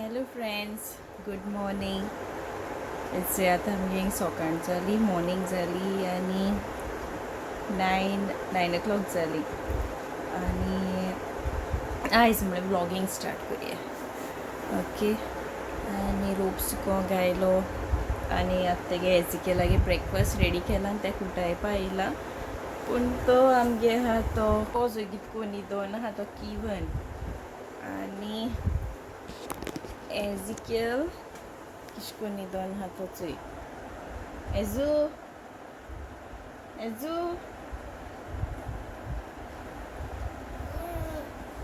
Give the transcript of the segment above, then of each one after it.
Hello friends, good morning. आतां आमगे सकाळ जाली, मॉर्निंग जाली आनी नायन नायन ओ क्लॉक जाली आनी आयज म्हळ्यार व्लॉगींग स्टार्ट करुया. ओके, आनी रोप सुकोवंक आयलो आनी आतां तेगे एजिके लागीं ब्रेकफास्ट रेडी केला आनी तेका उठायपा आयला. पूण तो आमगे आहा तो जो कितको न्हिदोन आहा तो किवन आनी एजिकेल किशकोन न्हिदोन आहा तो चोय. एजू एजू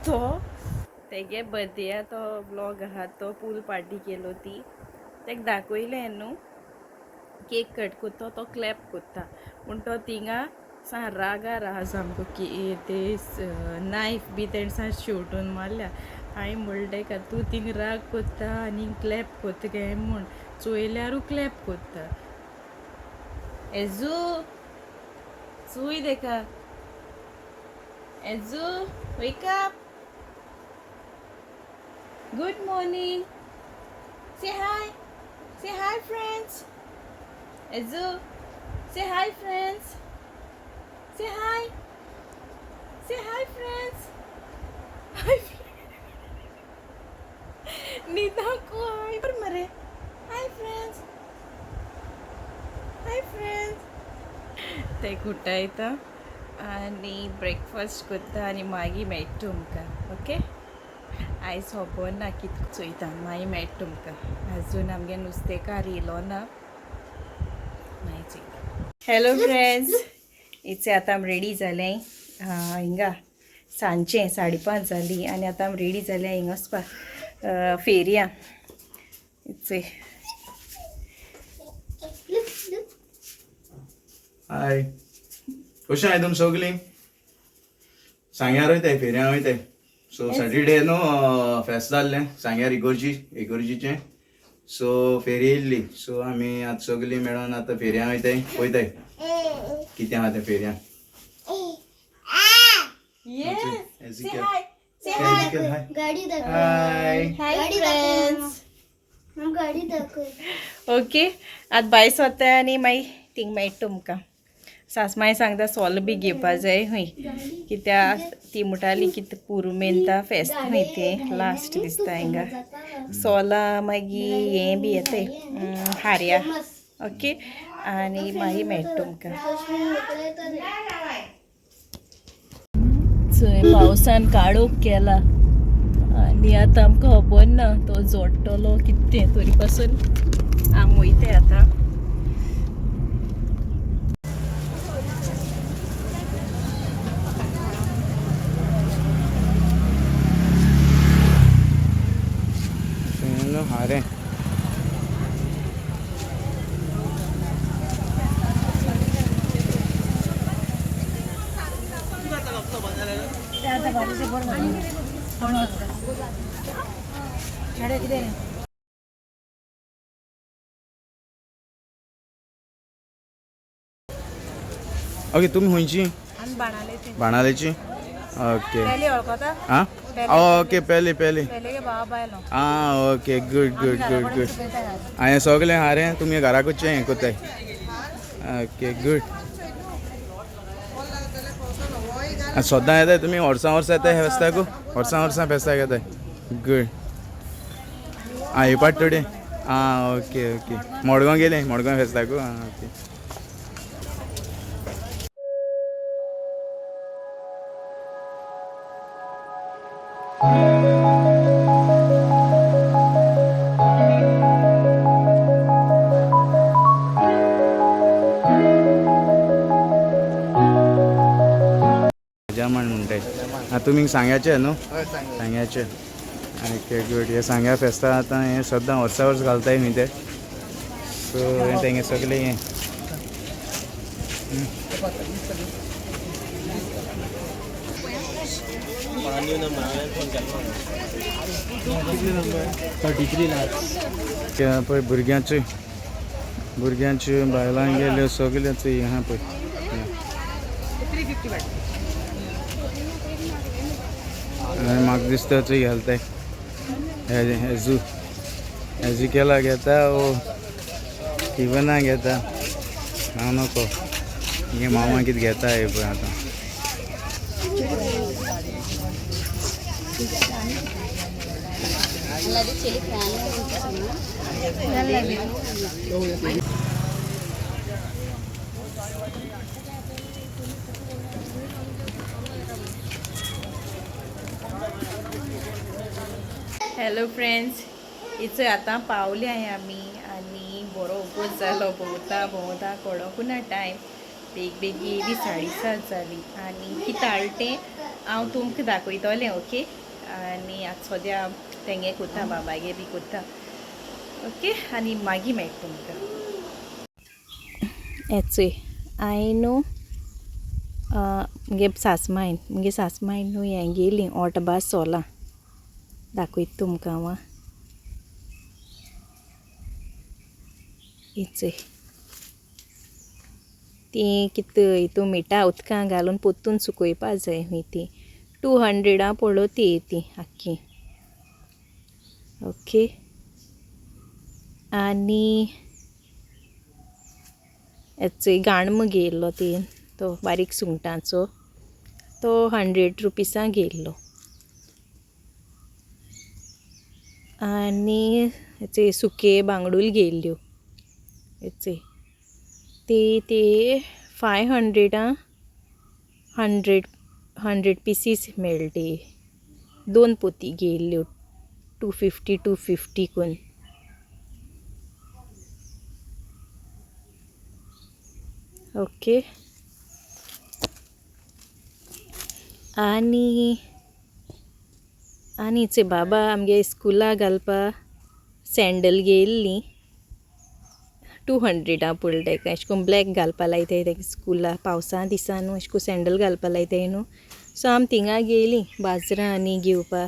तो तेगे बर्थडे तो व्लॉग आहा तो पूल पार्टी केलो ती तेका दाखयलें न्हू. केक कट कोत्ता तो क्लॅप कोत्ता पूण तो थिंगा सा रागार आहा सामको की ते नायफ बी तेणें सा शेवटून मारल्या. हांवें म्हणलें तेका तूं थिंग राग कोत्ता आनी क्लॅप कोत्ता काय म्हूण, चोयल्यारू क्लॅप कोत्ता. एजू चोय तेका, edu wake up, good morning, say hi, say hi friends. Ezu, say hi friends, say hi, say hi friends. Hi न्हिदांकू हाय मरे, हाय फ्रेंड्स, हाय फ्रेंड्स. ते उठायता आनी ब्रेकफास्ट करता आनी मागीर मेळटा तुमकां. ओके, आयज खबर ना कितें चोयता, मागीर मेळटा तुमकां. अजून आमगे नुस्तेकार येयलो ना, मागीर चोयता. हॅलो फ्रेंड्स, इचे आतां आमी रेडी जालें. हिंगा सांजचें 5:30 जालीं आनी आतां आमी रेडी जालें हिंगा वचपा फेरयां. इचे हाय, कशें आहाय तुमी सगलीं? सांग्यार वयताय, फेरयां वयताय. सो सॅटरडे न्हू फेस्त जाल्लें सांग्यार इगोर्जी, इगोर्जीचें. सो फेरी येयल्ली. सो आमी आतां सगलीं मेळोन आतां फेरयां वयताय, पळयताय कितें आहा तें फेरयां. Yes, say Ezekiel. hi, say hi. Ezekiel, hi. गाडी दाखव. हाय. हाय गाडी फ्रेंड्स. दाखव, गाडी दाखव. ओके, आतां भायस वता आनी मागीर थिंग मेळटा तुमकां. सासमाय सांगता सोल बी घेवपा जाय खंय, कित्याक ती म्हणटाली कितें पुरुमेंता फेस्त खंय तें लास्ट दिसता हिंगा. सोलां मागीर हें बी येताय हारया. ओके, आनी मागीर मेळटा तुमकां. चोय पावसान काळोख केला आनी आतां आमकां खबर ना तो जोडटलो कितें, तरी पासून आमी वयताय आतां. हारें ओके. तुमी खंयची? बाणालेची. ओके, आं ओके, पेले पेले. आं okay, good good good good. हांवें सगळें हारें तुमी घराकूच हें कोत्ताय. Okay good. सद्दां येताय तुमी? वर्सां वर्सां येताय हे फेस्ताकू? वर्सां वर्सां फेस्ताक येताय. गूड. आं हे पाट थोडे. आं ओके ओके. मडगांव गेले? मडगांव फेस्ताकू. आं ओके. म्हण म्हणटाय. आं तुमी सांग्याचे न्हू? सांग्याचे. Okay good. हे सांग्या फेस्ता आतां हें सद्दां वर्सा वर्स घालताय न्ही ते. सो हें तेंगे सगळें हें. पळय भुरग्यांचे, भुरग्यांच्यो बायलां गेल्यो सगळ्यांच्यो आहा पळय. म्हाका दिसता चोय घालताय हेजू. एजिकेला घेता ओ इवना घेता हांव नको हे मामा कितें घेता हे पळय आतां. हॅलो फ्रेंड्स, इचोय आतां पावले आमी आनी बरो वोगोत जालो भोंवता भोंवता कोडोकूच ना टायम. बेग बेगी येयली 7:30 जाली आनी कितें हाडलें तें हांव तुमकां दाखयतलें. ओके, आनी आतां सद्या तेंगे कोत्ता बाबागे बी कोत्ता. ओके, आनी मागीर मेळटा तुमकां. हें चोय हांवें न्हू मुगे सासमायन न्हू हें घेयलीं ओटबा सोलां दाखयता तुमकां हांव. हें चोय तीं कितें हितून मिठा उदकां घालून पोत्तून सुकोवपा जाय खंय ती. 200 पडलो ती ती आख्खी. ओके, आनी हेचोय गाणम घेयल्लो ती तो बारीक सुंगटांचो तो 100 रुपिसां घेयल्लो. आनी हेचे सुके बांगडूल घेयल्ल्यो हेचे ते ते 500 100 पिसीस मेळटी. 2 पोती घेयल्ल्यो 250 250 कोन. ओके, आनी आनी चे बाबा आमगे स्कुला घालपा सँडल घेयल्ली 200 पडले तेका. अशें करून ब्लॅक घालपा लायताय तेका स्कुला पावसा दिसा न्हू अशें करून सँडल घालपा लायताय न्हू. सो आमी थिंगा गेलीं बाजरां आनी घेवपा.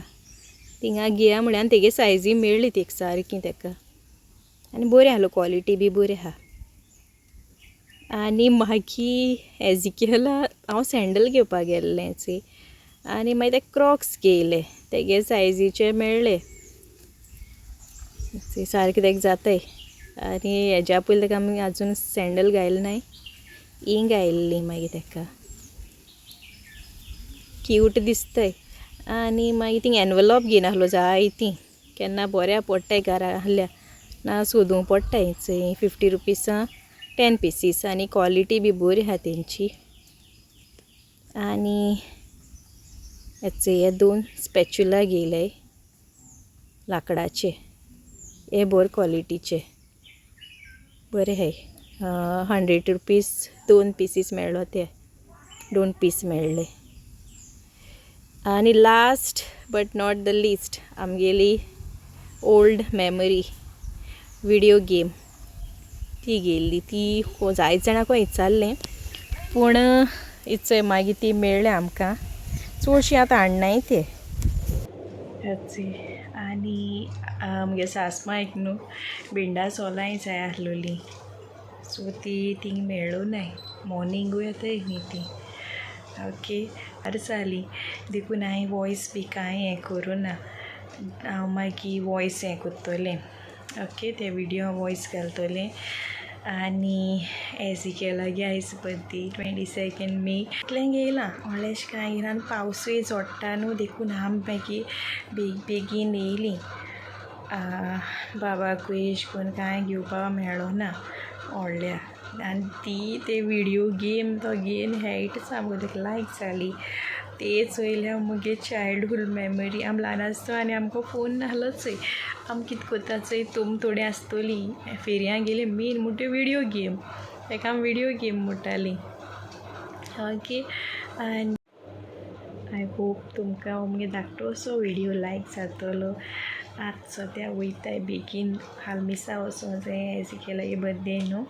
थिंगा घेया म्हळ्यार आनी तेगे सायजी मेळ्ळी ती सारकी तेका आनी बरी आसलो क्वॉलिटी बी बरी आहा. आनी मागीर एजिकेला हांव सँडल घेवपाक गेल्लें चे आनी मागीर ते क्रॉक्स घेयले तेगे सायजीचे मेळ्ळे सारके तेका जाताय. आनी हेज्या पयलीं तेका आमी आजून सँडल घायले नाय ही घायल्ली मागीर तेका क्यूट दिसताय. आनी मागीर थिंग एनवलॉप घेयनासलो जायतीं केन्ना बऱ्या पडटाय घरा आहल्या ना सोदूंक पडटाय. 50 रुपिसां 10 पिसीस आनी क्वॉलिटी बी बरी आहा तेंची. आनी हेचे हे 2 स्पॅच्युला घेयले लांकडाचे हे बरे क्वॉलिटीचे बरे आहाय. 100 रुपीज 2 पिसीस मेळ्ळो ते 2 पीस मेळ्ळे. आनी last but not the least आमगेली ओल्ड मेमरी विडियो गेम ती घेयल्ली. ती जायत जाणां विचारलें पूण इचोय मागीर ती मेळ्ळी आमकां. चडशीं आतां हाडनाय ते. आनी आमगे सासमायक न्हू भिंडा सोलांय जाय आसलोलीं सो ती थिंग मेळ्ळो नाय. मॉर्निंगूय येताय न्ही ती. ओके, आतां जाली देखून हांवें वॉयस बी कांय हें करूं ना. हांव मागीर वॉयस हें करतलें. ओके, ते विडियो वॉयस घालतलें. आनी एजिकेलागे आयज बर्थडे 22 मे. इतलें घेयलां व्हडलें अशें कांय घेयना. आनी पावसूय जोडटा न्हू देखून आमी मागीर बेग बेगीन येयलीं. बाबाकूय अशें करून कांय घेवपाक मेळ्ळो ना व्हडल्या. आनी ती ते विडियो गेम तो घेवन खेळटा सामको ताका लायक जाली. ते चोयल्यार मुगे चायल्डहूड मेमरी. आमी ल्हान आसतना आनी आमकां फोन नासलो चोय आमी कितें करता चोय तुम थोडीं आसतलीं फेरयां गेली मेन म्हणटा विडियो गेम ताका आमी विडियो गेम म्हणटालीं. ओके, आनी I hope तुमकां मुगे धाकटोसो विडियो लायक जातलो. आतां सद्या वयताय बेगीन आल्मिसा वचोंक जाय एजिकेलागे बर्थडे न्हू.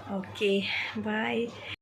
Okay, bye.